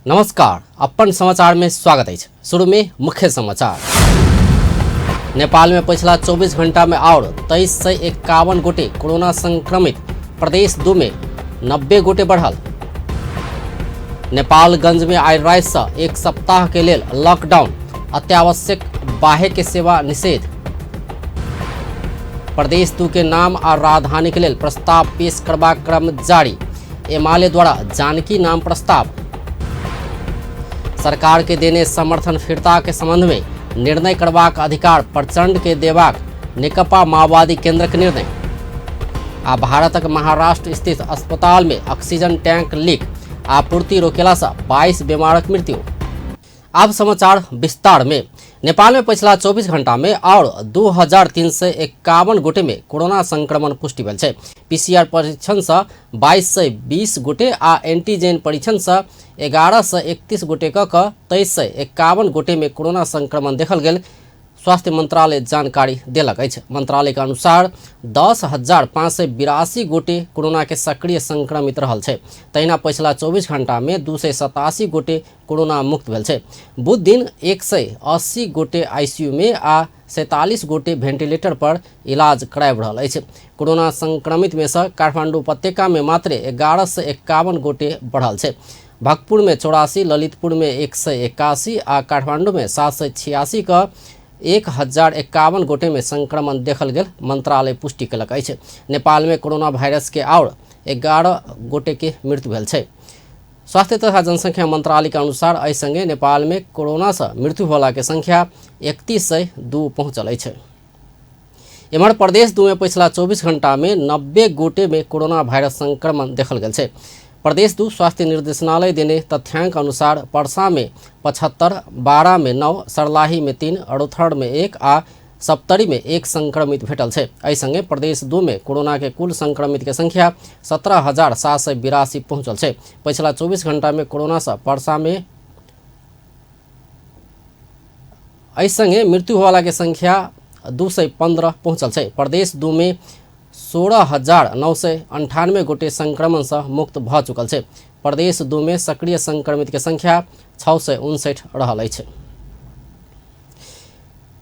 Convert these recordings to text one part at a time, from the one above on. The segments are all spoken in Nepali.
नमस्कार, अपन समाचार में स्वागत है। शुरू में मुख्य समाचार। नेपाल में पिछला 24 घंटा में और 2351 गोटे कोरोना संक्रमित, प्रदेश 2 में 90 गोटे बढ़ल। नेपालगंज में आई रात से एक सप्ताह के लिए लॉकडाउन, अत्यावश्यक बाह्य के सेवा निषेध। प्रदेश 2 के नाम और राजधानी के लिए प्रस्ताव पेश करवा क्रम जारी। एमाले द्वारा जानकी नाम प्रस्ताव। सरकार के देने समर्थन फिरता के संबंध में निर्णय करवाक अधिकार प्रचंड के देवाक नेकपा माओवादी केंद्र के निर्णय। आ भारतक महाराष्ट्र स्थित अस्पताल में ऑक्सीजन टैंक लीक, आपूर्ति रोकेला से 22 बीमारक मृत्यु। अब समाचार विस्तार में। नेपाल में पिछला 24 घंटा में और 2351 गोटे में कोरोना संक्रमण पुष्टि भेल छै। पीसीआर परीक्षण से 2220 गोटे आ एंटीजन परीक्षण से 1131 गोटे क 2351 गोटे में कोरोना संक्रमण देखल गेल। स्वास्थ्य मंत्रालय जानकारी देलक अछि। मंत्रालय के अनुसार 10,582 गोटे कोरोना के सक्रिय संक्रमित रहल छै। तहिना पिछला 24 घंटा में 287 गोटे कोरोना मुक्त भेल छै। बुध दिन 180 गोटे आईसीयू में आ 47 गोटे वेंटिलेटर पर इलाज कराब रहल अछि। कोरोना संक्रमित में से काठमांडू उपत्यका में मात्र 1151 गोटे बढ़ल छै। भक्तपुर में 84, ललितपुर में 181 आ काठमांडू में 786 का 1051 गोटे में संक्रमण देखल गेल। मंत्रालय पुष्टि कलक अछि। नेपाल में कोरोना वायरस के और 11 गोटे के मृत्यु भेल छै। स्वास्थ्य तथा जनसंख्या मंत्रालय के अनुसार एहि संगे नेपाल में कोरोना से मृत्यु होला के संख्या 3102 पहुंचल अछि। एम्हर प्रदेश 2 में पिछला 24 घंटा में 90 गोटे में कोरोना वायरस संक्रमण देखल गेल छै। प्रदेश 2 स्वास्थ्य निर्देशनालय देने तथ्यांक अनुसार पर्सा में 75, बारा में 9, सर्लाही में 3, अड़ोथड़ में 1 आ सप्तरी में 1 संक्रमित भेटल छै। एहि संगे प्रदेश 2 में कोरोना के कुल संक्रमित के संख्या 17,782 पहुंचल छै। पिछला 24 घंटा में कोरोना से पर्सा में एहि संगे मृत्यु होला के संख्या 215 पहुंचल छै। प्रदेश 2 में 16,998 गोटे संक्रमण से मुक्त भ चुकल छै। प्रदेश 2 में सक्रिय संक्रमित के संख्या 659 रहल अछि।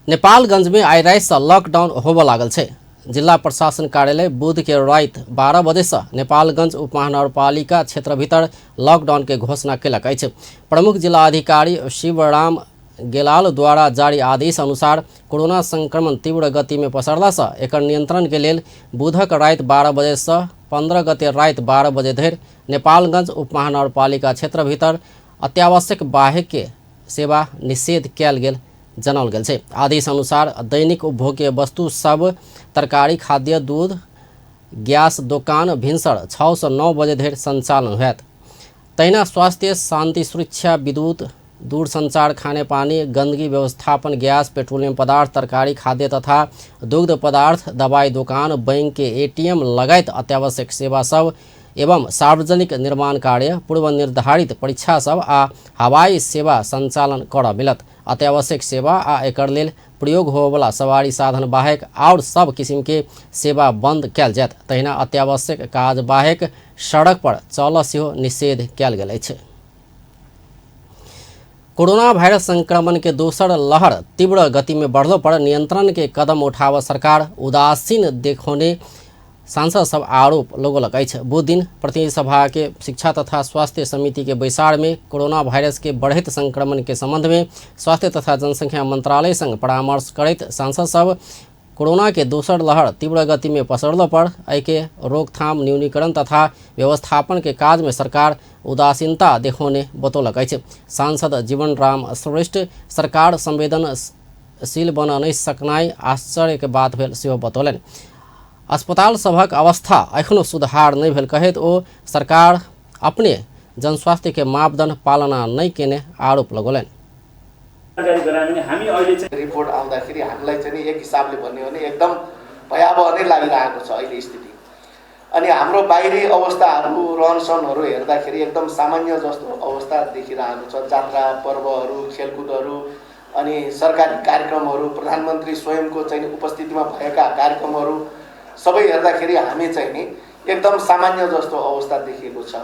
नेपालगंज में आई रात से लॉकडाउन होबे लागल छै। जिला प्रशासन कार्यालय बुध के रात 12 बजे से नेपालगंज उपमहानगरपालिका क्षेत्र भीतर लॉकडाउन के घोषणा कयलक अछि। प्रमुख जिला अधिकारी शिवराम गेलाल द्वारा जारी आदेश अनुसार कोरोना संक्रमण तीव्र गति में पसरला से एकर नियंत्रण के लेल बुधक रात 12 बजे से 15 गते रात 12 बजे धरि नेपालगंज उपमहानगरपालिका क्षेत्र भीतर अत्यावश्यक बाह्य के सेवा निषेध कयल गेल जनौल गेल छै। आदेश अनुसार दैनिक उपभोग्य वस्तु सब, तरकारी, खाद्य, दूध, गैस दोकान भिनसर 6 से 9 बजे धरि संचालन होयत। तहिना स्वास्थ्य, शांति सुरक्षा, विद्युत, दूरसंचार, खाने पानी, गंदगी व्यवस्थापन, गैस, पेट्रोलियम पदार्थ, तरकारी, खाद्य तथा दुग्ध पदार्थ, दवाई दुकान, बैंक के एटीएम लगायत अत्यावश्यक सेवा सब एवं सार्वजनिक निर्माण कार्य, पूर्व निर्धारित परीक्षा सब आ हवाई सेवा संचालन करऽ मिलत। अत्यावश्यक सेवा आ एकर लेल प्रयोग होबवला सवारी साधन बाहेक और सब किस्म के सेवा बंद कयल जायत। तहिना अत्यावश्यक काज बाहेक सड़क पर चलऽ सेहो निषेध कयल गेल अछि। कोरोना वायरस संक्रमण के दोसर लहर तीव्र गति में बढ़लो पर नियंत्रण के कदम उठाव सरकार उदासीन देखौने सांसद सब आरोप लगौलक अछि। बुध दिन प्रतिनिधि सभा के शिक्षा तथा स्वास्थ्य समिति के बैसार में कोरोना वायरस के बढ़ैत संक्रमण के संबंध में स्वास्थ्य तथा जनसंख्या मंत्रालय संग परामर्श करैत सांसद सब कोरोना के दोसर लहर तीव्र गति में पसरलो पर एके रोकथाम, न्यूनीकरण तथा व्यवस्थापन के काज में सरकार उदासीनता देखौने बतौलक अछि। सांसद जीवन राम श्रेष्ठ सरकार संवेदनशील बन नहीं सकनाई आश्चर्य के बात भेल सेहो बतौलनि। अस्पताल सभक अवस्था एखनो सुधार नहीं भेल कहैत ओ सरकार अपने जनस्वास्थ्य के मापदंड पालना नहीं केने आरोप लगौलनि। रिपोर्ट आउँदाखेरि हामीलाई चाहिँ एक हिसाबले भन्ने हो भने एकदम भयावह नै लागिरहेको छ अहिले स्थिति। अनि हाम्रो बाहिरी अवस्थाहरू, रहनसहनहरू हेर्दाखेरि एकदम सामान्य जस्तो अवस्था देखिरहेको छ। जात्रा, पर्वहरू, खेलकुदहरू अनि सरकारी कार्यक्रमहरू, प्रधानमन्त्री स्वयंको चाहिँ उपस्थितिमा भएका कार्यक्रमहरू सबै हेर्दाखेरि हामी चाहिँ नि एकदम सामान्य जस्तो अवस्था देखिएको छ।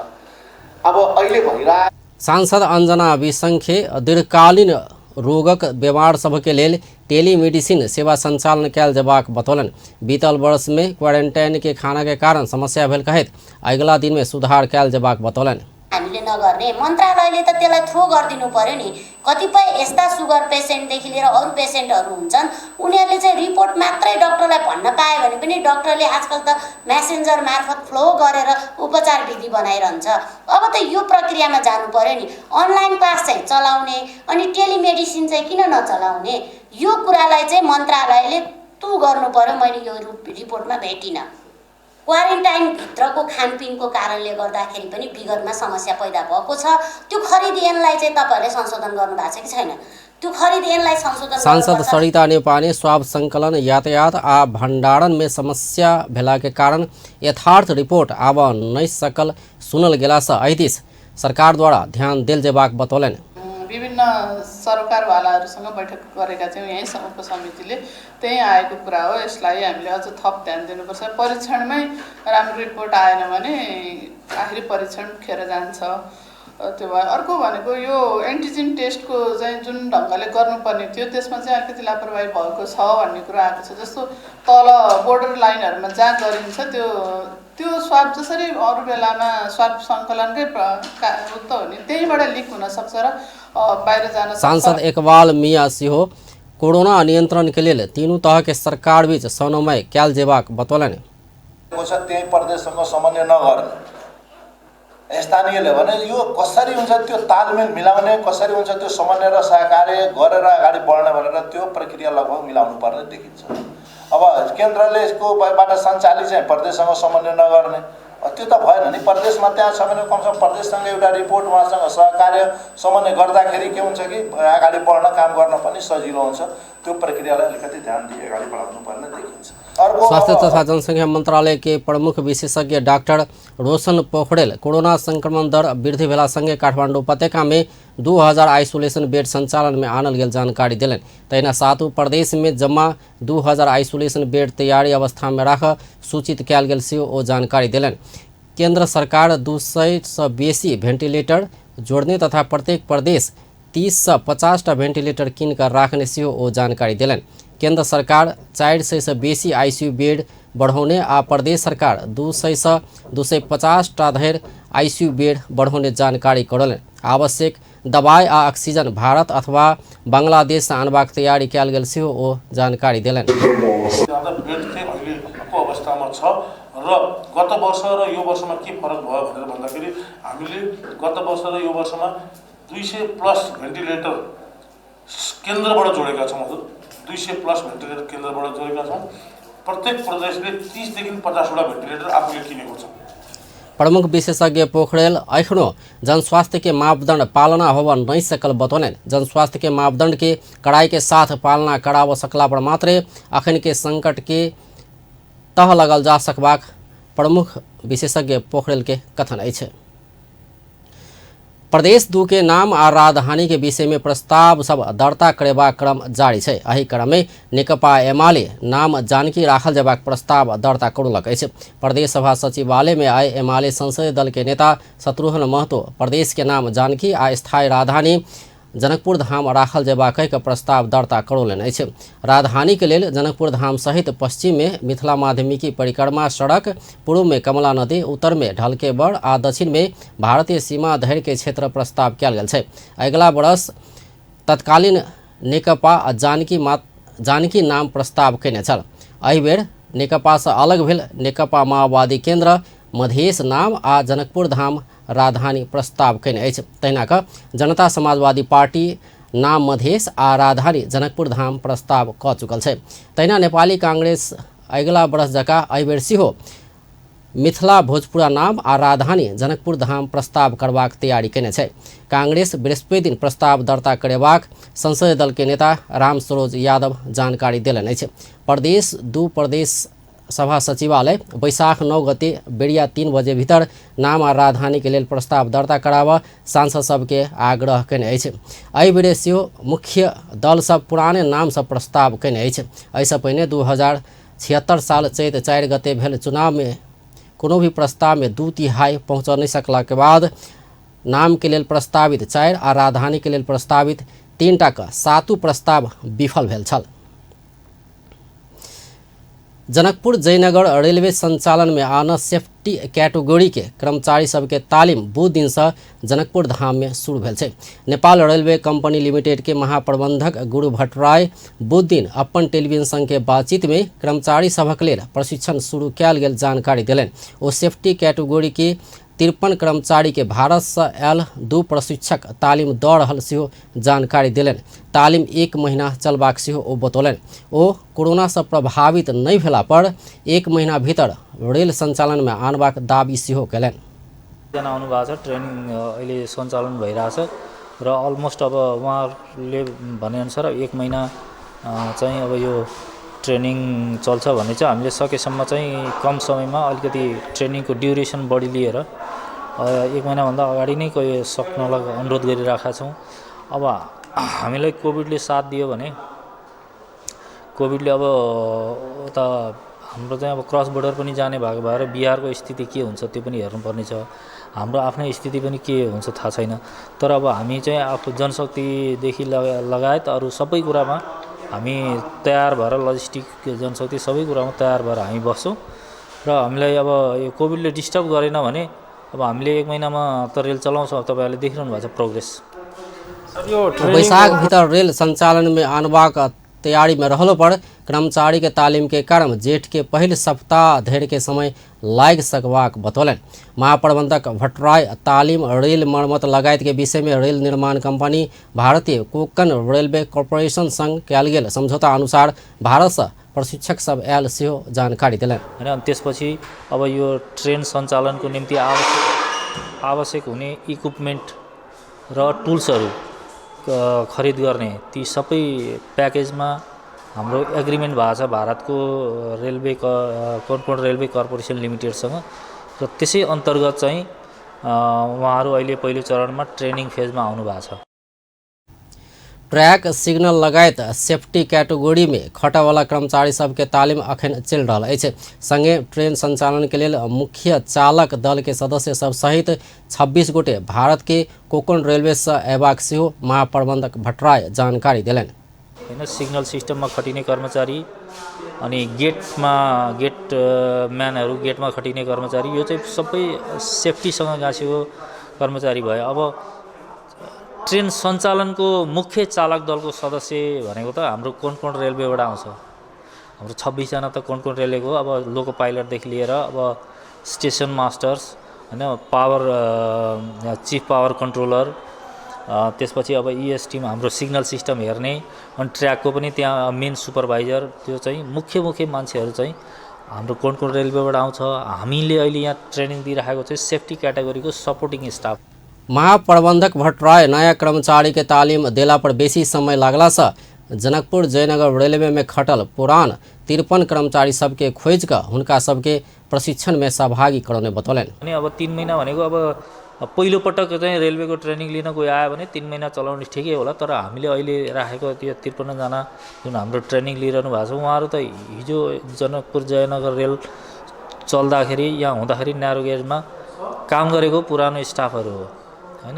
अब अहिले भइरहेको सांसद अंजना विसंखे दीर्घकालीन रोगक बीमार सभके लेल टेलीमेडिसिन सेवा सञ्चालन कयल जेबाक बतौलन। बीतल वर्ष में क्वारेन्टाइन के खाना के कारण समस्या भेल कहैत अगिला दिन में सुधार कयल जेबाक बतौलन। हामीले नगर्ने मन्त्रालयले त त्यसलाई थ्रो गरिदिनु पर्यो नि। कतिपय यस्ता सुगर पेसेन्टदेखि लिएर अरू पेसेन्टहरू हुन्छन्, उनीहरूले चाहिँ रिपोर्ट मात्रै डाक्टरलाई भन्न पायो भने पनि डाक्टरले आजकल त मेसेन्जर मार्फत फ्लो गरेर उपचार विधि बनाइरहन्छ। अब त यो प्रक्रियामा जानु पर्यो नि। अनलाइन क्लास चाहिँ चलाउने अनि टेलिमेडिसिन चाहिँ किन नचलाउने, यो कुरालाई चाहिँ मन्त्रालयले तु गर्नु पर्यो। मैले यो रिपोर्टमा भेटिनँ। क्वारेन्टाइन भित्रको खानपिनको कारणले गर्दाखेरि पनि विगतमा समस्या पैदा भएको छ। त्यो खरिद ऐनलाई चाहिँ तपाईहरुले संशोधन गर्नु भएको छ कि छैन? त्यो खरिद ऐनलाई संशोधन सांसद सरिता नेपाली स्वाब संकलन, यातायात आ भण्डारण में समस्या भेला के कारण यथार्थ रिपोर्ट आब नै सकल सुनल गेला से ऐतिस सरकार द्वारा ध्यान देल जेबाक बतौलन। विभिन्न सरकारवालाहरूसँग बैठक गरेका छौँ। यही उपसमितिले त्यही आएको कुरा हो। यसलाई हामीले अझ थप ध्यान दिनुपर्छ। परीक्षणमै राम्रो रिपोर्ट आएन भने आखिरी परीक्षण खेर जान्छ। त्यो भयो। अर्को भनेको यो एन्टिजेन टेस्टको चाहिँ जुन ढङ्गले गर्नुपर्ने थियो त्यसमा चाहिँ अलिकति लापरवाही भएको छ भन्ने कुरा आएको छ। जस्तो तल बोर्डर लाइनहरूमा जहाँ गरिन्छ त्यो स्वाब जसरी अरू बेलामा स्वाब सङ्कलनकै उत्त हो नि, त्यहीँबाट लिक हुनसक्छ र बाहिर जान सक्छ। सांसद इकबाल मिया सिंह कोरोना नियन्त्रण के लिए तीनों तह के सरकार बीच समन्वय कयल जेबाक बतौलन। त्यही प्रदेशसँग समन्वय नगर्ने स्थानीयले भने यो कसरी हुन्छ त्यो तालमेल मिलाउने, कसरी हुन्छ त्यो समन्वय र सहकार्य गरेर अगाडि बढ्ने भनेर त्यो प्रक्रिया लगभग मिलाउनु पर्ने देखिन्छ। अब केन्द्रले यसको बाट सञ्चालित चाहिँ प्रदेशसँग समन्वय नगर्ने त्यो त भएन नि। प्रदेशमा त्यहाँ छ भने कमसेकम प्रदेशसँग एउटा रिपोर्ट उहाँसँग सहकार्य समन्वय गर्दाखेरि के हुन्छ कि अगाडि बढ्न काम गर्न पनि सजिलो हुन्छ। त्यो प्रक्रियालाई अलिकति ध्यान दिए अगाडि बढाउनु पर्ने देखिन्छ। स्वास्थ्य तथा जनसंख्या मंत्रालय के प्रमुख विशेषज्ञ डॉक्टर रोशन पोखरेल कोरोना संक्रमण दर वृद्धि भेला संगे काठमाडौँ उपत्यका में 2000 आइसोलेशन बेड संचालन में आनल गेल जानकारी दिलन। तहिना 7 प्रदेश में जम्मा 2000 आइसोलेशन बेड तैयारी अवस्था में राख सूचित कयल गेल से ओ जानकारी दिलन। केंद्र सरकार 200 से बेसी वेंटिलेटर जोड़ने तथा प्रत्येक प्रदेश 30 से 50 वेंटिलेटर कीन कर राखने से ओ जानकारी दिलन। केंद्र सरकार 400 से बेसी आईसीयू बेड बढ़ाने आ प्रदेश सरकार 200 से 250 धरि आईसीयू बेड बढ़ाने जानकारी करल। आवश्यक दवाई आ ऑक्सीजन भारत अथवा बांग्लादेश से आनबाक तैयारी कयल गेल से ओ जानकारी दिलन। अवस्थामा छ र गत वर्ष र यो वर्षमा के फरक भयो भनेर भन्दाखेरि हामीले गत वर्ष र यो वर्षमा 200 प्लस भेन्टिलेटर केन्द्रबाट जोडेका छौँ। 200 प्लस भेन्टिलेटर केन्द्रबाट जोडेका छौँ। प्रत्येक प्रदेशले 30 देखि 50 वटा भेन्टिलेटर आफूले किनेको छ। प्रमुख विशेषज्ञ पोखरेल अखनो जनस्वास्थ्य के मापदंड पालना होवा नहीं सकल बतौलन। जनस्वास्थ्य के मापदंड के कड़ाई के साथ पालना कराव सकला पर मात्रे अखन के संकट के तह लगल जा सकबाक प्रमुख विशेषज्ञ पोखरेल के कथन अछि। प्रदेश 2 के नाम आ राजधानी के विषय में प्रस्ताव सब दर्ता करेबा क्रम जारी है। एही क्रम में नेकपा एमाले नाम जानकी राखल जेबाक प्रस्ताव दर्ता करलक अछि। प्रदेश सभा सचिवालय में आए एमाले संसदीय दल के नेता शत्रुघ्न महतो प्रदेश के नाम जानकी आ स्थायी राजधानी जनकपुर धाम राखल जेबाक के प्रस्ताव दर्ता करौलन अछि। राजधानी के लेल जनकपुर धाम सहित पश्चिम में मिथिला माध्यमिकी परिक्रमा सड़क, पूर्व में कमला नदी, उत्तर में ढलकेबड़ आ दक्षिण में भारतीय सीमा धरि के क्षेत्र प्रस्ताव कयल गेल छै। अगिला वर्ष तत्कालीन नेकपा जानकी नाम प्रस्ताव कयने छल। एहि बेर नेकपा से अलग भेल नेकपा माओवादी केन्द्र मधेश नाम आ जनकपुर धाम राजधानी प्रस्ताव कयने अछि। तहिना कऽ जनता समाजवादी पार्टी नाम मधेश आ राजधानी जनकपुर धाम प्रस्ताव कऽ चुकल छै। तहिना नेपाली कांग्रेस अगिला वर्ष जकाँ एहि बेर सेहो मिथिला भोजपुरा नाम आ राजधानी जनकपुर धाम प्रस्ताव करबाक तैयारी कयने छै। कांग्रेस बृहस्पति दिन प्रस्ताव दर्ता करेबाक संसदीय दल के नेता राम सरोज यादव जानकारी देलनि अछि। प्रदेश 2 प्रदेश सभा सचिवालय बैसाख 9 गते बेरिया 3 बजे भीतर नाम आ राजधानी के लेल प्रस्ताव दर्ता कराबऽ सांसद सबके आग्रह कयने अछि। एहि बेर सेहो मुख्य दल सब पुराने नाम सब प्रस्ताव कयने अछि। एहिसँ पहिने 2076 साल चैत 4 गते भेल चुनाव में कोनो भी प्रस्ताव में 2/3 पहुँच नहीं सकला के बाद नाम के लेल प्रस्तावित 4 आ राजधानी के लेल प्रस्तावित 3टा का 7 प्रस्ताव विफल भेल छल। जनकपुर जयनगर रेलवे संचालन में आना सेफ्टी कैटेगरी के कर्मचारी सबके तालीम बुध दिन से जनकपुर धाम में शुरू भेल छै। नेपाल रेलवे कंपनी लिमिटेड के महाप्रबंधक गुरु भट्टराय बुध दिन अपन टेलीविजन संग के बातचीत में कर्मचारी सभक लेल प्रशिक्षण शुरू कयल गेल जानकारी देलनि। ओ सेफ्टी कैटेगरी के 53 कर्मचारी के भारत से आयल 2 प्रशिक्षक तालीम दऽ रहल सेहो जानकारी देलनि। तालीम 1 महीना चलबाक सेहो ओ बतौलनि। ओ कोरोना से प्रभावित नहीं भेला पर 1 महीना भीतर रेल संचालन में आनबाक दाबी सेहो कयलनि। जना आउनु भएको छ, ट्रेनिङ अहिले सञ्चालन भइरहेछ र अलमोस्ट अब उहाँहरूले भनेअनुसार 1 महिना चाहिँ अब यो ट्रेनिङ चल्छ भन्ने चाहिँ हामीले सकेसम्म चाहिँ कम समयमा अलिकति ट्रेनिङको ड्युरेसन बढी लिएर 1 महिनाभन्दा अगाडि नै सक्नलाई अनुरोध गरिरहेका छौँ। अब हामीलाई कोभिडले साथ दियो भने कोभिडले अब उता हाम्रो चाहिँ अब क्रस बोर्डर पनि जाने भएको भएर बिहारको स्थिति के हुन्छ त्यो पनि हेर्नुपर्ने छ। हाम्रो आफ्नै स्थिति पनि के हुन्छ थाहा छैन। तर अब हामी चाहिँ आफू जनशक्तिदेखि लगायत अरू सबै कुरामा हामी तयार भएर लजिस्टिक जनशक्ति सबै कुरामा तयार भएर हामी बस्छौँ र हामीलाई अब यो कोभिडले डिस्टर्ब गरेन भने अब हामीले 1 महिनामा त रेल चलाउँछौँ। तपाईँहरूले देखिरहनु भएको छ प्रोग्रेस। वैशाख भीतर रेल संचालन में आनबाक तैयारी में रहलो पर कर्मचारी के तालीम के कारण जेठ के पहले सप्ताह धरि के समय लागि सकबाक बतौलनि। महाप्रबंधक भट्टराय तालीम रेल मरम्मत लगायत के विषय में रेल निर्माण कंपनी भारतीय कोंकण रेलवे कॉर्पोरेशन संग कयल गेल समझौता अनुसार भारत से प्रशिक्षक सब आयल सेहो जानकारी देलनि। होइन, त्यसपछि अब यो ट्रेन सञ्चालनको निम्ति आवश्यक हुने इक्विपमेन्ट र टुल्सहरू खरिद गर्ने ती सबै प्याकेजमा हाम्रो एग्रिमेन्ट भएको छ भारतको रेलवे कोंकण रेलवे कर्पोरेसन लिमिटेडसँग र त्यसै अन्तर्गत चाहिँ उहाँहरू अहिले पहिलो चरणमा ट्रेनिङ फेजमा आउनु भएको छ। ट्रैक सिग्नल लगायत सेफ्टी कैटेगरी में खटवाला कर्मचारी सबके तालीम अखन चल रहा है। संगे ट्रेन संचालन के लिए मुख्य चालक दल के सदस्य सब सहित 26 गोटे भारत के कोंकण रेलवे से अयबाक सेहो महाप्रबंधक भट्टराय जानकारी दिलनि। होइन, सिग्नल सिस्टममा खटिने कर्मचारी अनि गेट म्यानहरू गेटमा खटिने कर्मचारी यो चाहिँ सबै सेफ्टीसँग गाँसेको कर्मचारी भयो। अब ट्रेन सञ्चालनको मुख्य चालक दलको सदस्य भनेको त हाम्रो कोंकण रेलवेबाट आउँछ। हाम्रो 26 जना त कोंकण रेलवेको अब लोको पाइलटदेखि लिएर अब स्टेसन मास्टर्स होइन, पावर चिफ पावर कन्ट्रोलर, त्यसपछि अब इएस टिम हाम्रो सिग्नल सिस्टम हेर्ने अनि ट्र्याकको पनि त्यहाँ मेन सुपरभाइजर त्यो चाहिँ मुख्य मान्छेहरू चाहिँ हाम्रो कोंकण रेलवेबाट आउँछ। हामीले अहिले यहाँ ट्रेनिङ दिइरहेको चाहिँ सेफ्टी क्याटेगोरीको सपोर्टिङ स्टाफ। महाप्रबंधक भट्टराय नया कर्मचारी के तालीम देला पर बेसी समय लागला से जनकपुर जयनगर रेलवे में खटल पुरान 53 कर्मचारी सबके खोज कर हुनका सबके प्रशिक्षण में सहभागी कराउने बतौलनि। अनि अब 3 महिना भनेको अब पहिलो पटक चाहिँ रेलवेको ट्रेनिङ लिन कोही आयो भने 3 महिना चलाउने ठिकै होला। तर हामीले अहिले राखेको त्यो 53 जना जुन हाम्रो ट्रेनिङ लिइरहनु भएको छ उहाँहरू त हिजो जनकपुर जयनगर रेल चल्दाखेरि यहाँ हुँदाखेरि न्यारो गेजमा काम गरेको पुरानो स्टाफहरू हो होइन।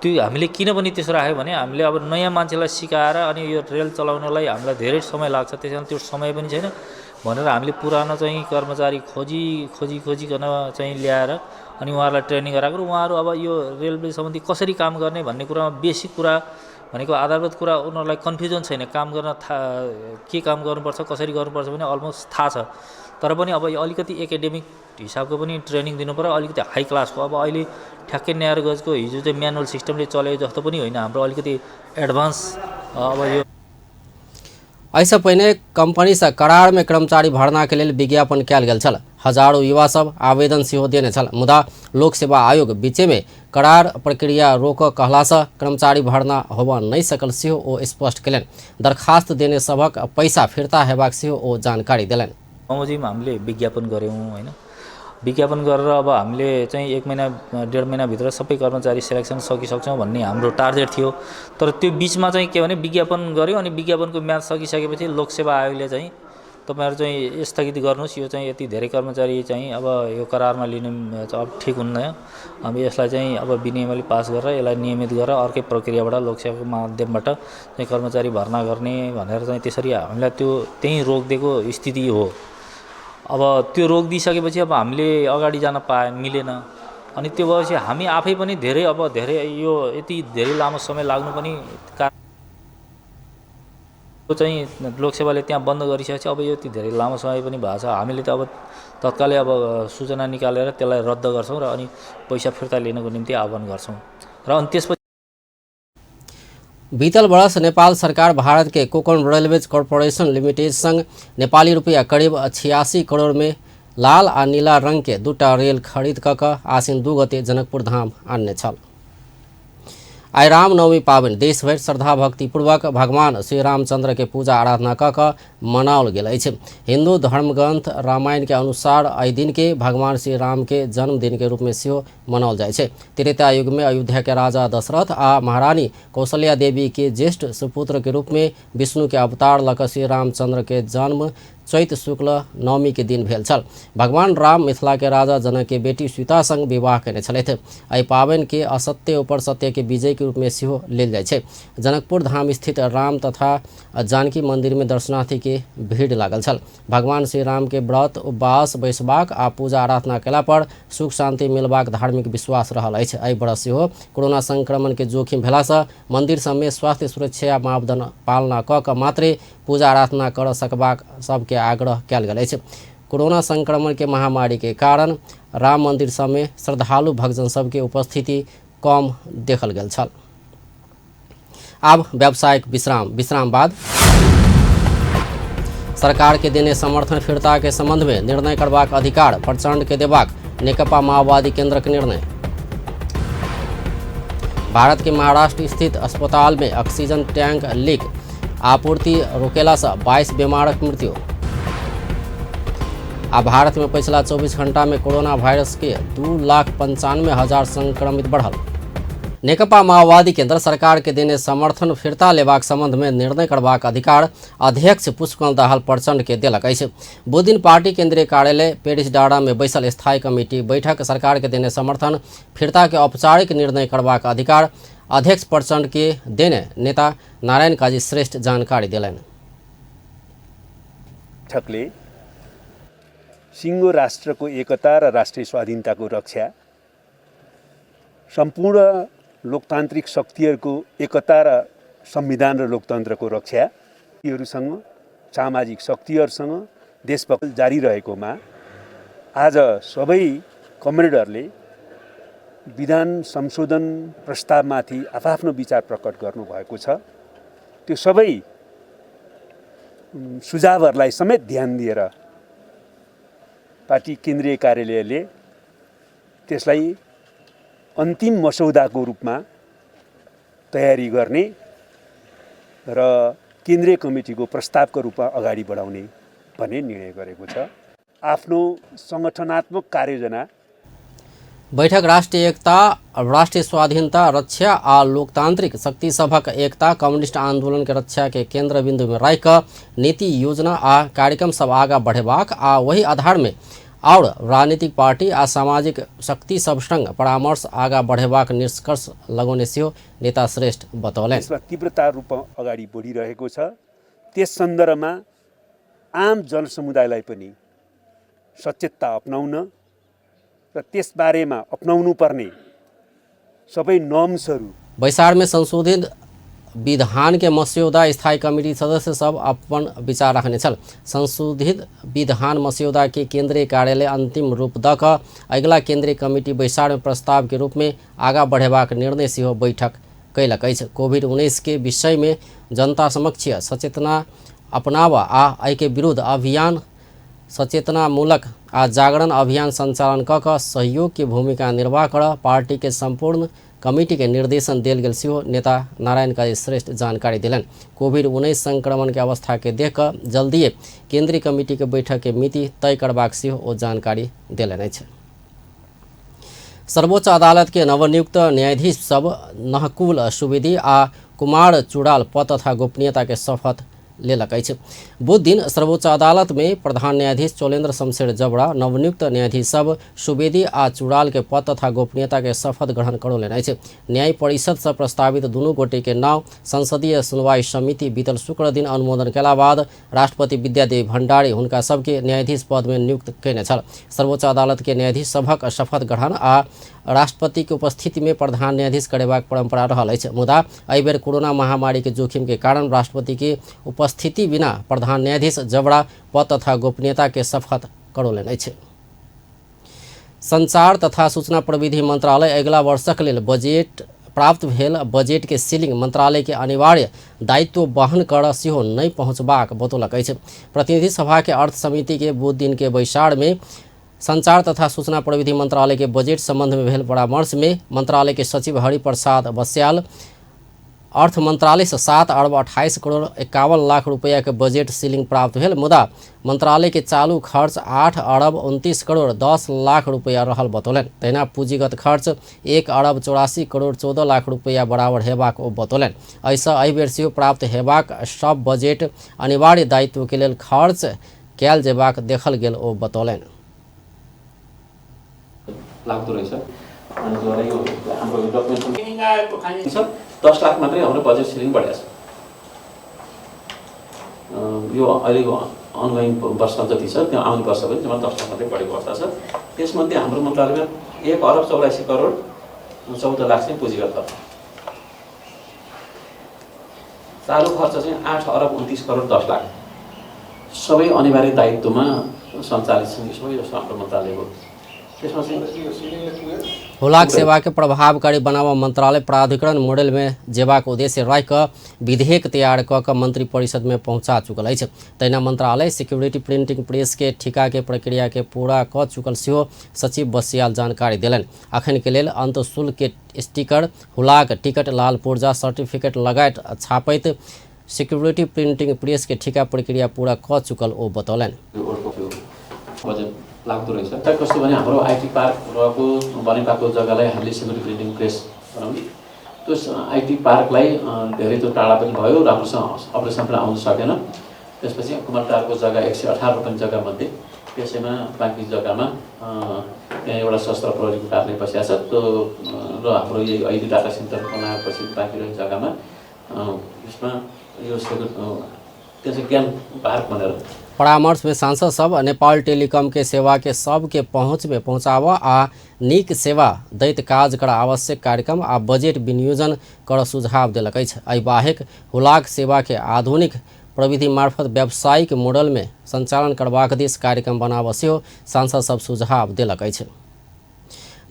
त्यो हामीले किन पनि त्यसो राख्यो भने हामीले अब नयाँ मान्छेलाई सिकाएर अनि यो रेल चलाउनलाई हामीलाई धेरै समय लाग्छ, त्यसैले त्यो समय पनि छैन भनेर हामीले पुरानो चाहिँ कर्मचारी खोजिकन चाहिँ ल्याएर अनि उहाँहरूलाई ट्रेनिङ गराएको। उहाँहरू अब यो रेलवे सम्बन्धी कसरी काम गर्ने भन्ने कुरामा बेसिक कुरा भनेको आधारभूत कुरा उनीहरूलाई कन्फ्युजन छैन। काम गर्न के काम गर्नुपर्छ कसरी गर्नुपर्छ भने अलमोस्ट थाहा छ। तर पनि अब अलिकति एकाडेमिक हिसाबको पनि ट्रेनिङ दिनु पर्यो, अलिकति हाई क्लासको। अब अहिले ठ्याक्कै न्यारो गजको हिजो चाहिँ म्यानुअल सिस्टमले चलेको जस्तो पनि होइन, हाम्रो अलिकति एडभान्स अब यो। ऐसा पहिने कंपनी से करार में कर्मचारी भरना के लिए विज्ञापन कयल गेल छल। हजारों युवा सब आवेदन सेहो देने छल, मुदा लोक सेवा आयोग बीचे में करार प्रक्रिया रोक कहला से कर्मचारी भरना होबा नहीं सकल सेहो ओ स्पष्ट कयलनि। दरखास्त देने सबक पैसा फिर्ता हेबाक सेहो ओ जानकारी दिलनि। बमोजिम हामीले विज्ञापन गऱ्यौँ होइन, विज्ञापन गरेर अब हामीले चाहिँ 1 महिना 1.5 महिनाभित्र सबै कर्मचारी सेलेक्सन सकिसक्छौँ भन्ने हाम्रो टार्गेट थियो। तर त्यो बिचमा चाहिँ के भने विज्ञापन गऱ्यो अनि विज्ञापनको म्याद सकिसकेपछि लोकसेवा आयोगले चाहिँ तपाईँहरू चाहिँ स्थगित गर्नुहोस्, यो चाहिँ यति धेरै कर्मचारी चाहिँ अब यो करारमा लिने अब ठिक हुन्न। अब यसलाई चाहिँ अब विनियमले पास गरेर यसलाई नियमित गरेर अर्कै प्रक्रियाबाट लोकसेवाको माध्यमबाट चाहिँ कर्मचारी भर्ना गर्ने भनेर चाहिँ त्यसरी हामीलाई त्यो त्यहीँ रोकिदिएको स्थिति हो। अब त्यो रोकिदिइसकेपछि अब हामीले अगाडि जान मिलेन। अनि त्यो भएपछि हामी आफै पनि धेरै यो यति धेरै लामो समय लाग्नु पनि चाहिँ लोकसेवाले त्यहाँ बन्द गरिसकेपछि अब यो यति धेरै लामो समय पनि भएको छ। हामीले त अब तत्कालै अब सूचना निकालेर त्यसलाई रद्द गर्छौँ र अनि पैसा फिर्ता लिनको निम्ति आह्वान गर्छौँ र अनि त्यसपछि बीतल वर्ष नेपाल सरकार भारत के कोंकण रेलवेज कॉरपोरेशन लिमिटेड संग नेपाली रुपया करीब 86 करोड़ में लाल आ नीला रंग के 2टा रेल खरीद क आसिन 2 गते जनकपुर धाम आन्ने छल। आइ रामनवमी पावन देशभर श्रद्धा भक्तिपूर्वक भगवान श्री रामचंद्र के पूजा आराधना क मनाओल गेल अछि। हिंदू धर्मग्रंथ रामायण के अनुसार एहि दिन के भगवान श्री राम के जन्मदिन के रूप में सेहो मनाओल जाइ छै। त्रेता युग में अयोध्या के राजा दशरथ आ महारानी कौशल्या देवी के ज्येष्ठ सुपुत्र के रूप में विष्णु के अवतार लऽ कऽ श्री रामचंद्र के जन्म चैत शुक्ल नवमी के दिन भेल छल। भगवान राम मिथिला के राजा जनक के बेटी सीता संग विवाह केने छलथि। एहि पावनि के असत्य ऊपर सत्य के विजय के रूप में सेहो लेल जाइ छै। जनकपुर धाम स्थित राम तथा जानकी मंदिर में दर्शनार्थी के भीड़ लागल छल। भगवान श्री राम के व्रत उपवास बैसबाक आ पूजा आराधना केला पर सुख शांति मिलबाक धार्मिक विश्वास रहल अछि। एहि वर्ष सेहो कोरोना संक्रमण के जोखिम भेला सँ मंदिर सब में स्वास्थ्य सुरक्षा मापदंड पालना क के मात्रे पूजा आराधना कर सकबाक सबके आग्रह कयल गेल अछि। कोरोना संक्रमण के महामारी के कारण राम मंदिर सब में श्रद्धालु भक्तजन सबके उपस्थिति कम देखल गेल छल। अब व्यावसायिक विश्राम बाद सरकार के देने समर्थन फिरता के संबंध में निर्णय करबाक अधिकार प्रचंड के देबाक नेकपा माओवादी केंद्र के निर्णय। भारत के महाराष्ट्र स्थित अस्पताल में ऑक्सीजन टैंक लीक आपूर्ति रोकेला से 22 बीमारक मृत्यु। आ भारत में पिछला 24 घंटा में कोरोना वायरस के 2,95,000 संक्रमित बढ़ल। नेकपा माओवादी केंद्र सरकार के देने समर्थन फिरता लेबाक संबंध में निर्णय करबाक अधिकार अध्यक्ष पुष्पकमल दाहाल प्रचंड के देलक अछि। बुध दिन पार्टी केंद्रीय कार्यालय पेरिस डाँडा में बैसल स्थायी कमेटी बैठक सरकार के देने समर्थन फिरता के औपचारिक निर्णय करबाक अधिकार अध्यक्ष प्रचंड के देने नेता नारायण काजी श्रेष्ठ जानकारी दिलैन। बैठकले सिङ्गो राष्ट्रको एकता र राष्ट्रिय स्वाधीनताको रक्षा, सम्पूर्ण लोकतान्त्रिक शक्तिहरूको एकता र संविधान र लोकतन्त्रको रक्षा, यीहरूसँग सामाजिक शक्तिहरूसँग देशभक्ति जारी रहेकोमा आज सबै कमरेडरले विधान संशोधन प्रस्तावमाथि आफ्नो विचार प्रकट गर्नुभएको छ। त्यो सबै सुझावहरूलाई समेत ध्यान दिएर पार्टी केन्द्रीय कार्यालयले त्यसलाई अन्तिम मसौदाको रूपमा तयारी गर्ने र केन्द्रीय कमिटीको प्रस्तावको रूपमा अगाडि बढाउने भन्ने निर्णय गरेको छ। आफ्नो संगठनात्मक कार्ययोजना बैठक राष्ट्रीय एकता, राष्ट्रीय स्वाधीनता रक्षा आ लोकतांत्रिक शक्ति सभक एकता, कम्युनिस्ट आंदोलन के रक्षा के केंद्र बिंदु में राखि कऽ नीति योजना आ कार्यक्रम सब आगा बढ़ेबाक आ वही आधार में और राजनीतिक पार्टी आ सामाजिक शक्ति सब संग परामर्श आगा बढ़ेबाक निष्कर्ष लगौने सेहो नेता श्रेष्ठ बतौलनि। यसमा तीव्रता रूपमा अगाडि बढिरहेको छ। त्यस सन्दर्भमा आम जनसमुदायलाई पनि सचेतता अपनाउन र त्यस बारेमा अपनाउनु पर्ने सबै नर्म्सहरू। बैसार में संशोधित विधान के मस्यौदा स्थायी कमेटी सदस्य सब अपन विचार रखने छल। संशोधित विधान मस्यौदा के केंद्रीय कार्यालय अंतिम रूप द क अगिला केंद्रीय कमेटी बैसार में प्रस्ताव के रूप में आगा बढ़ेबाक निर्णय सेहो बैठक कैलक अछि। कोविड-19 के विषय में जनता समक्ष सचेतना अपनावा आ एहि के विरुद्ध अभियान सचेतनामूलक आ जागरण अभियान संचालन क सहयोग की भूमिका निर्वाह कर पार्टी के संपूर्ण कमिटी के निर्देशन देल गेल सेहो नेता नारायण काजी श्रेष्ठ जानकारी दिलन। कोविड-19 संक्रमण के अवस्था के देख कर जल्दिए केंद्रीय कमिटी के बैठक के मिति तय करबाक सेहो ओ जानकारी दिलन अछि। सर्वोच्च अदालत के नवनियुक्त न्यायाधीश सब नहकुल सुवेदी आ कुमार चुड़ाल पद तथा गोपनीयता के शपथ लेलक अछि। बुध दिन सर्वोच्च अदालत में प्रधान न्यायाधीश चोलेन्द्र शमशेर जबड़ा नवनियुक्त न्यायाधीश सब सुवेदी आ चुड़ाल के पद तथा गोपनीयता के शपथ ग्रहण करौलनि अछि। न्याय परिषद से प्रस्तावित दुनू गोटे के नाम संसदीय सुनवाई समिति बीतल शुक्र दिन अनुमोदन केला बाद राष्ट्रपति विद्यादेवी भण्डारी हुनका सबके न्यायाधीश पद में नियुक्त कयने छल। सर्वोच्च अदालत के न्यायाधीश सभक शपथ ग्रहण आ राष्ट्रपति के उपस्थिति में प्रधान न्यायाधीश करेबाक परंपरा रहल अछि। मुदा एहि बेर कोरोना महामारी के जोखिम के कारण राष्ट्रपति के उपस्थिति बिना प्रधान न्यायाधीश जबड़ा पद तथा गोपनीयता के शपथ करौलनि अछि। संचार तथा सूचना प्रविधि मंत्रालय अगिला वर्षक लेल बजेट प्राप्त भेल बजेट के सीलिंग मंत्रालय के अनिवार्य दायित्व वहन कर सेहो नहीं पहुँचबाक बतौलक अछि। प्रतिनिधि सभा के अर्थ समिति के बुध दिन के बैसार में संचार तथा सूचना प्रविधि मंत्रालय के बजेट संबंध में भेल परामर्श में मंत्रालय के सचिव हरिप्रसाद बस्याल अर्थ मंत्रालय से 7 अरब 28 करोड़ 51 लाख रुपया के बजेट सीलिंग प्राप्त भेल। मुदा मंत्रालय के चालू खर्च 8 अरब 29 करोड़ 10 लाख रुपया रहल बतौलन। तहिना पूंजीगत खर्च 1 अरब 84 करोड़ 14 लाख रुपया बराबर हेबाक ओ बतौलन। ऐसा एहि बेर सेहो प्राप्त हेबाक सब बजेट अनिवार्य दायित्व के लेल खर्च कयल जेबाक देखल गेल ओ बतौलन। लाग्दो रहेछ अनि जरा यो हाम्रो डकुमेन्ट 10 लाख मात्रै हाम्रो बजेट सिलिङ बढेको छ। यो अहिलेको अनगोइङ वर्ष जति छ त्यो आउने वर्ष पनि जम्मा 10 लाख मात्रै बढेको अवस्था छ। त्यसमध्ये हाम्रो मन्त्रालयमा 1 अरब 84 करोड 14 लाख चाहिँ पुँजीगत खर्च, चालु खर्च चाहिँ 8 अरब 29 करोड 10 लाख सबै अनिवार्य दायित्वमा सञ्चालित छन्। यो सबै जस्तो हाम्रो मन्त्रालयको हुलाक सेवा के प्रभावकारी बनावा मंत्रालय प्राधिकरण मॉडल में जेबाक उद्देश्य राखि कऽ विधेयक तैयार कऽ मंत्री परिषद में पहुंचा चुकल अछि। तहिना मंत्रालय सिक्योरिटी प्रिंटिंग प्रेस के ठिका के प्रक्रिया के पूरा कऽ चुकल सेहो सचिव बसियाल जानकारी देलनि। अखन के लेल अंत शुल्क के स्टिकर, हुलाक टिकट, लाल पुर्जा, सर्टिफिकेट लगायत छापैत सिक्योरिटी प्रिंटिंग प्रेस के ठिका प्रक्रिया पूरा कऽ चुकल ओ बतौलनि। लाग्दो रहेछ कस्तो भने हाम्रो आइटी पार्क रहेको बनेपाको जग्गालाई हामीले सिक्युरिटी प्रिन्टिङ प्रेस बनाउने, त्यो आइटी पार्कलाई धेरै त्यो टाढा पनि भयो, राम्रोसँग अपरेसन पनि आउन सकेन। त्यसपछि कुमारटारको जग्गा 118 रुपैयाँ जग्गामध्ये त्यसैमा बाँकी जग्गामा त्यहाँ एउटा शस्त्र प्रहरीको कार्यालय बसिया छ त्यो र हाम्रो यही अहिले डाटा सेन्टर बनाएपछि बाँकी रहेको जग्गामा यसमा यो त्यसै ज्ञान पार्क भनेर परामर्श में सांसद सब नेपाल टेलीकॉम के सेवा के सबके पहुँच में पहुँचावा आ नीक सेवा दैत काज कर आवश्यक कार्यक्रम आ बजेट विनियोजन कर सुझाव देलक अछि। एहि बाहेक हुलाक सेवा के आधुनिक प्रविधि मार्फत व्यावसायिक मॉडल में संचालन करबाक दिस कार्यक्रम बनाबऽ सेहो सांसद सब सुझाव देलक अछि।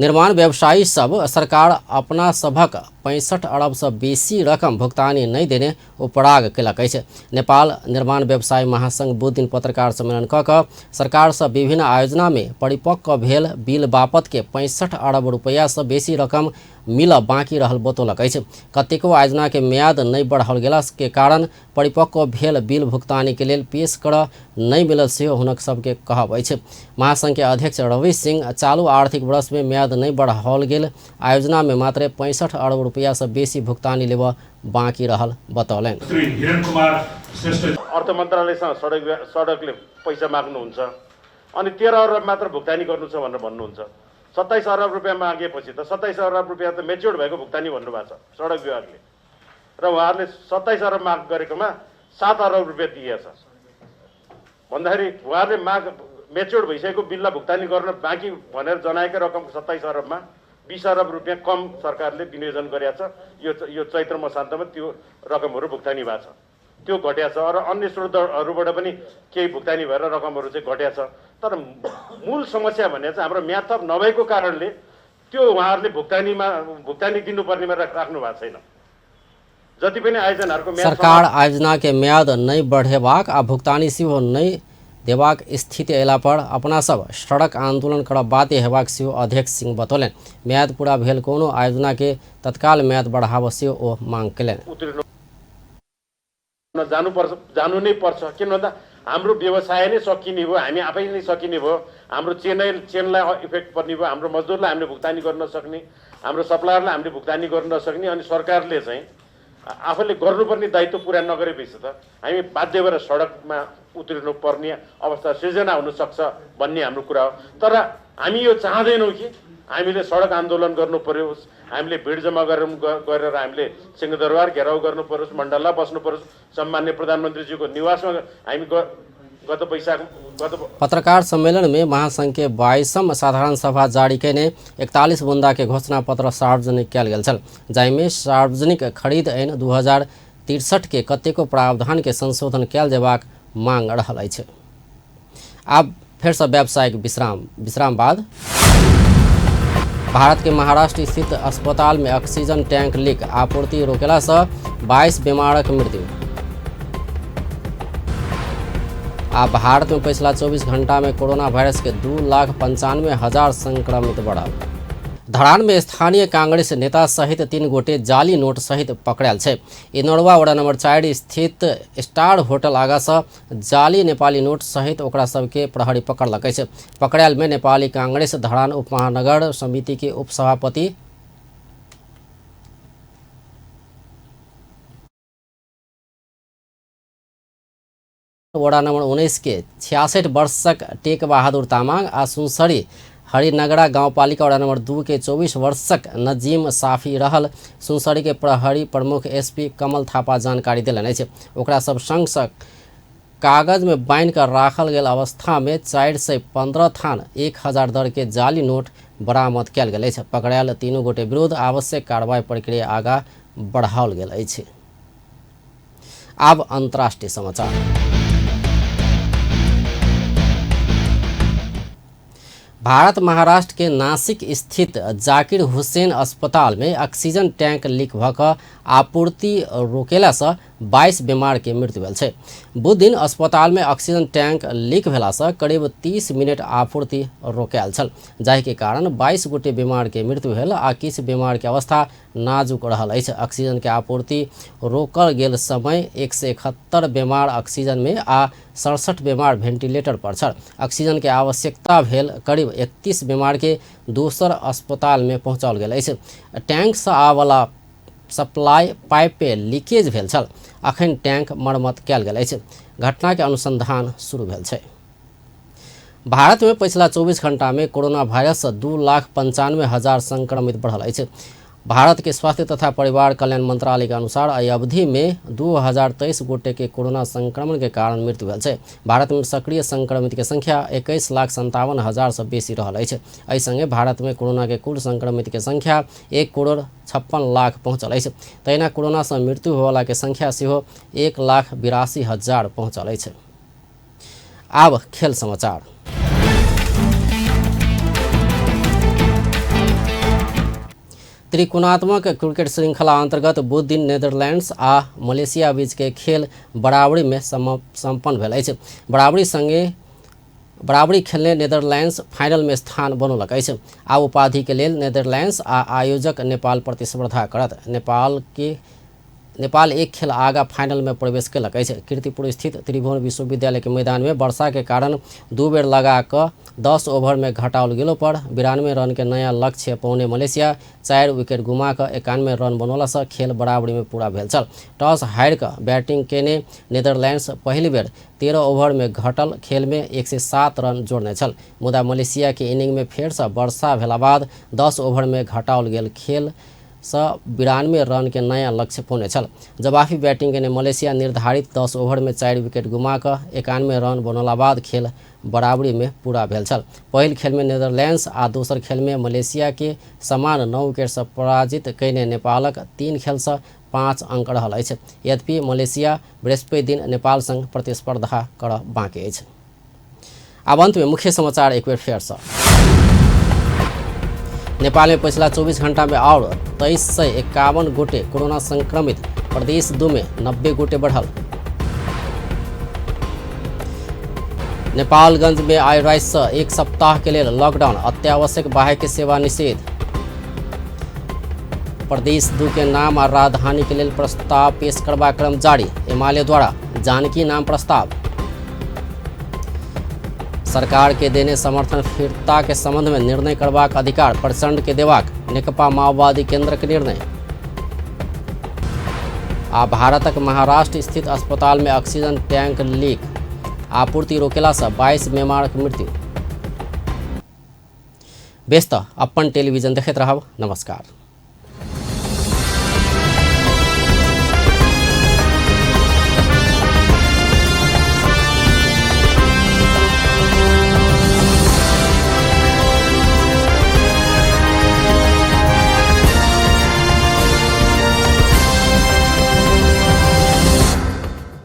निर्माण व्यवसायी सब सरकार अपना सभक 65 अरब से बेसी रकम भुगतानी नहीं देने उपराग केलक अछि। नेपाल निर्माण व्यवसायी महासंघ बुध दिन पत्रकार सम्मेलन कऽ कऽ सरकार से विभिन्न आयोजना में परिपक्व भेल बिल बापत के 65 अरब रुपया से बेसी रकम मिल बाँकी रहल बतौलक अछि। कतेको आयोजना के म्याद नहीं बढ़ाओल गेला के कारण परिपक्व भेल बिल भुगतानी के लेल पेश कर नहीं मिलल सेहो हुनक सबके कहब अछि। महासंघ के अध्यक्ष रवि सिंह चालू आर्थिक वर्ष में म्याद नहीं बढ़ाओल गेल आयोजना में मात्र 65 अरब रुपया से बेसी भुगतानी लेब बाँकी रहल बतौलनि। अर्थ मन्त्रालयसँग सडकले पैसा माग्नुहुन्छ अनि 13 अरब मात्र भुक्तानी गर्नु छ भनेर भन्नुहुन्छ। 27 अरब रुपियाँ मागेपछि त 27 अरब रुपियाँ त मेच्योर्ड भएको भुक्तानी भन्नुभएको छ सडक विभागले र उहाँहरूले 27 अरब माग गरेकोमा 7 अरब रुपियाँ दिएछ भन्दाखेरि उहाँहरूले माग मेच्योर्ड भइसकेको बिललाई भुक्तानी गर्न बाँकी भनेर जनाएकै रकम 27 अरबमा 20 अरब रुपियाँ कम सरकारले विनियोजन गरेको छ। यो चैत्र मसान्तमा त्यो रकमहरू भुक्तानी भएको छ, त्यो घट्या छ र अन्य स्रोतहरूबाट पनि केही भुक्तानी भएर रकमहरू चाहिँ घट्या छ। तर मूल समस्या भने चाहिँ हाम्रो म्याद थप नभएको कारणले त्यो उहाँहरूले भुक्तानी दिनुपर्नेमा राख्नु भएको छैन। जति पनि आयोजनाहरूको म्याद सरकार आयोजना के म्याद नहीं बढ़ेबाक आ भुगतानी सेहो नहीं देबाक स्थिति अयला पर अपना सब सड़क आंदोलन कर बाध्य हेबाक सेहो अध्यक्ष सिंह बतौलनि। म्याद पूरा भेल कोनो आयोजना के तत्काल म्याद बढ़ाबऽ सेहो ओ मांग केलनि। जानु नै पर्छ किन भन्दा हाम्रो व्यवसाय नै सकिने भयो, हामी आफै नै सकिने भयो, हाम्रो चेनलाई इफेक्ट पर्ने भयो, हाम्रो मजदुरलाई हामीले भुक्तानी गर्न नसक्ने, हाम्रो सप्लायरलाई हामीले भुक्तानी गर्न नसक्ने अनि सरकारले चाहिँ आफूले गर्नुपर्ने दायित्व पुरा नगरेपछि त हामी बाध्य भएर सडकमा उत्रिनु पर्ने अवस्था सिर्जना हुनसक्छ भन्ने हाम्रो कुरा हो। तर हामी यो चाहँदैनौँ कि हामीले सडक आन्दोलन गर्नु परोस्, हामीले भिड जम्मा गरेर हामीले सिंहदरबार घेराउ गर्नु परोस्, मण्डला बस्नु परोस्, सम्मान्य प्रधानमन्त्रीजीको निवासमा हामी पत्रकार सम्मेलन में महासंघ के 22वां साधारण सभा जारी कैने 41 बुंदा के घोषणा पत्र सार्वजनिक कयल गेल छल, जाहिमे सार्वजनिक खरीद ऐन 2063 के कतेको प्रावधान के संशोधन कयल जेबाक मांग रहल अछि। आब फिर से व्यावसायिक विश्राम बाद भारत के महाराष्ट्र स्थित अस्पताल में ऑक्सीजन टैंक लीक आपूर्ति रोकेला से 22 बीमारक मृत्यु। अब भारत में पिछला 24 घंटा में कोरोना वायरस के 2,95,000 संक्रमित बढ़ल। धरान में स्थानीय कांग्रेस नेता सहित 3 गोटे जाली नोट सहित पकड़ायल छै। इनोरवा वड़ा नंबर 4 स्थित स्टार होटल आगा से जाली नेपाली नोट सहित ओकरा सबके प्रहरी पकड़लकै छै। पकड़ायल में नेपाली कांग्रेस धरान उपमहानगर समिति के उपसभापति वड़ा नंबर 19 के 66 वर्षक टेक बहादुर तामाङ आ सुनसरी हरिनगरा गाउँपालिका वड़ा नंबर 2 के 24 वर्षक नजीम साफी रहल। सुनसरी के प्रहरी प्रमुख एसपी कमल थापा जानकारी दिलनि अछि। ओकरा सब संग कागज में बांध कर राखल गेल अवस्था में 415 थान 1000 दर के जाली नोट बरामद कयल गेल अछि। पकड़ायल 3 गोटे विरुद्ध आवश्यक कार्रवाई प्रक्रिया आगा बढ़ाओल गेल अछि। आब अंतर्राष्ट्रीय समाचार। भारत महाराष्ट्र के नासिक स्थित जाकिर हुसैन अस्पताल में ऑक्सीजन टैंक लीक भऽ आपूर्ति रोकेला से 22 बीमार के मृत्यु भेल छै। बुध दिन अस्पताल में ऑक्सीजन टैंक लीक भेला से करीब 30 मिनट आपूर्ति रोकायल छल, जाहि के कारण 22 गोटे बीमार के मृत्यु भेल आ किछु बीमार के अवस्था नाजुक रहल अछि। ऑक्सीजन के आपूर्ति रोकल गेल समय 171 बीमार ऑक्सीजन में आ 67 बीमार वेंटिलेटर पर छल। ऑक्सीजन के आवश्यकता भेल करीब 31 बीमार के दोसर अस्पताल में पहुंचाओल गेल अछि। टैंक से आवाला सप्लाई पाइप पे लीकेज भेल छल। अखन टैंक मरम्मत कयल गेल अछि। घटना के अनुसंधान शुरू भेल छै। भारत में पिछला 24 घंटा में कोरोना वायरस 2,95,000 संक्रमित बढ़ल अछि। भारत के स्वास्थ्य तथा परिवार कल्याण मंत्रालय के अनुसार एहि अवधि में 2023 गोटे के कोरोना संक्रमण के कारण मृत्यु भेल छै। भारत में सक्रिय संक्रमित के संख्या 21,57,000 से बेसी रहल अछि। एहि संगे भारत में कोरोना के कुल संक्रमित के संख्या 1,56,00,000 पहुंचल अछि। तहिना कोरोना से मृत्यु होवला के संख्या सेहो 1,82,000 पहुंचल अछि। आब खेल समाचार। त्रिकोणात्मक क्रिकेट श्रृंखला अंतर्गत बुध दिन नीदरलैंड्स आ मलेशिया बीच के खेल बराबरी में संपन्न भेल अछि। बराबरी खेलने नीदरलैंड्स फाइनल में स्थान बनौलक अछि। आ उपाधि के लेल नीदरलैंड्स आ आयोजक नेपाल प्रतिस्पर्धा करत। नेपाल एक खेल आगा फाइनल में प्रवेश कयलक अछि। कीर्तिपुर स्थित त्रिभुवन विश्वविद्यालय के मैदान में वर्षा के कारण 2 बेर लगा कऽ 10 ओवर में घटाओल गेलो पर 92 रन के नया लक्ष्य पौने मलेशिया 4 विकेट गुमा कऽ 91 रन बनौला से खेल बराबरी में पूरा भेल छल। टॉस हारि कऽ बैटिंग केने नीदरलैंड्स पहिल बेर 13 ओवर में घटल खेल में 107 रन जोड़ने छल। मुदा मलेशिया के इनिंग में फेर से वर्षा भेला बाद 10 ओवर में घटाओल गेल खेल 92 रन के नया लक्ष्य पौने छल। जवाबी बैटिंग के मलेशिया निर्धारित 10 ओवर में 4 विकेट गुमा कऽ 91 रन बनौला बाद खेल बराबरी में पूरा भेल छल। पहिल खेल में नीदरलैंड्स आ दोसर खेल में मलेशिया के समान 9 विकेट से पराजित कयने नेपालक 3 खेल से 5 अंक रहल अछि। यद्यपि मलेशिया बृहस्पति दिन नेपाल संग प्रतिस्पर्धा करऽ बाकी अछि। आब अंत में मुख्य समाचार एक बेर फेर से। नेपाल में पिछला 24 घंटा में और 2351 गोटे कोरोना संक्रमित, प्रदेश 2 में 90 गोटे बढ़ल। नेपालगंज में आइ राति से 1 सप्ताह के लिए लॉकडाउन, अत्यावश्यक बाह्य सेवा निषेध। प्रदेश 2 के नाम और राजधानी के लिए प्रस्ताव पेश करबा क्रम जारी, एमाले द्वारा जानकी नाम प्रस्ताव। सरकार के देने समर्थन फिरता के संबंध में निर्णय करबाक अधिकार प्रचंड के देबाक नेकपा माओवादी केंद्र के निर्णय। आ भारतक महाराष्ट्र स्थित अस्पताल में ऑक्सीजन टैंक लीक आपूर्ति रोकेला से 22 बीमारक मृत्यु। व्यस्त अपन टेलीविजन देखते रहब। नमस्कार।